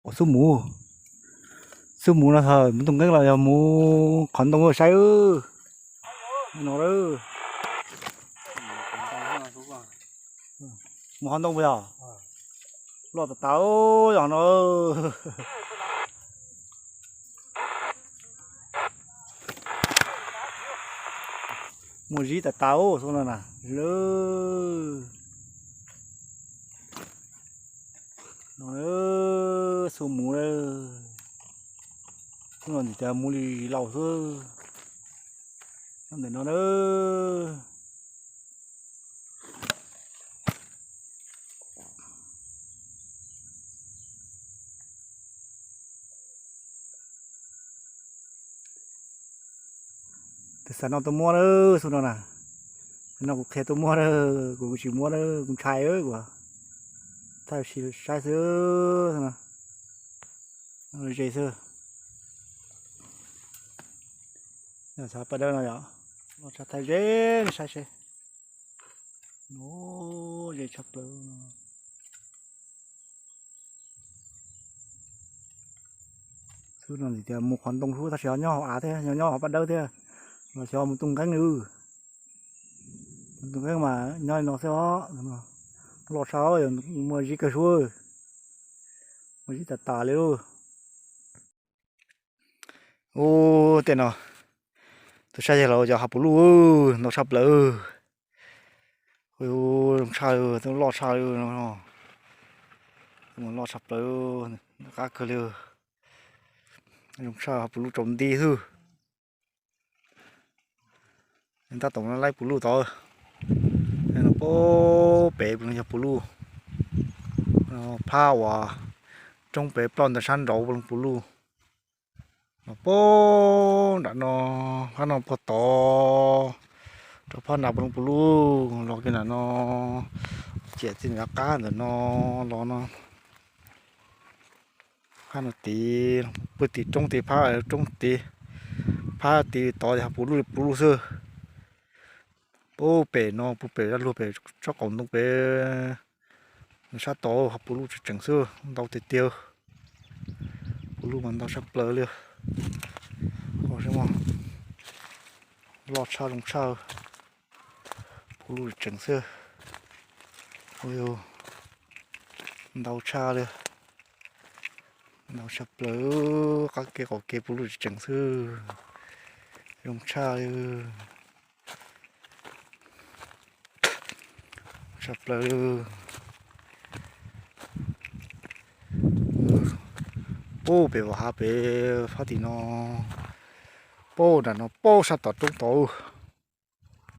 Xub mus, xub mus no, mus tus nqeeb los yog mus qhov ntoo saib. No, mus qhov ntoo puas yog? Loj tas tas yog no. Muaj zib tas tas xwb no na. Lawm, no, xub mus lawm. Xub no ntxim tias mus li laus xwb. Ntawm no na. Tus xav no tuaj muab na, xub no na. No kuv qhia tuaj muab na, kuv tsis muab na, kuv ntshai kuv. Thaij ua si saib xwb no. Ze xwb. Xav paj dawb no yom, los tshaj thaij ze saib seb. Ze tshaj plaws. Xub no ntxim tias mus qhov ntoo xwb, tab sis ho nyob hauv av thiab, nyob hauv paj dawb thiab. Los xyov mus tus nqeeb li. Tus nqeeb mas nyob li no xwb os. Loj tshaj, muaj zib kawg suab. Muaj zib tas tas li lauj. Ub, tej no, tus saib yog los cov hav puv luj ntau tshaj plaws. Zoo tshaj, loj tshaj li no, loj tshaj plaws, qab kawg li. Zoo tshaj, hav puv luj tsaus nti xwb. Tab tom no laib puv luj tod. Pab pem yog puv luj, phab uas roob pem ploj ntawm sab nraud puv luj. Pab nram no, phab no puag tod, rau phab nram puv luj, los kiag nram no, ciam txij nram qab ntawm no los no. Phab no tid, puag tim roob tid, phab roob tid, phab tid tod hav puv luj, puv luj xwb. Puag pem no, puag pem zaj luag pem tsob qaum ntoo pem, sab tod hav puv luj tseem tseem xwb, ntau tiag tiag. Puv luj mas ntau tshaj plaws li. Loj tshaj zoo tshaj, puv luj tseem xwb. Ntau tshaj li, ntau tshaj plaws, qab kev qaum kev puv luj tseem xwb. Zoo tshaj li, tshaj plaws. Puag pem vam hav pem phab tim no, puag nram no, puag sab tom roob tod.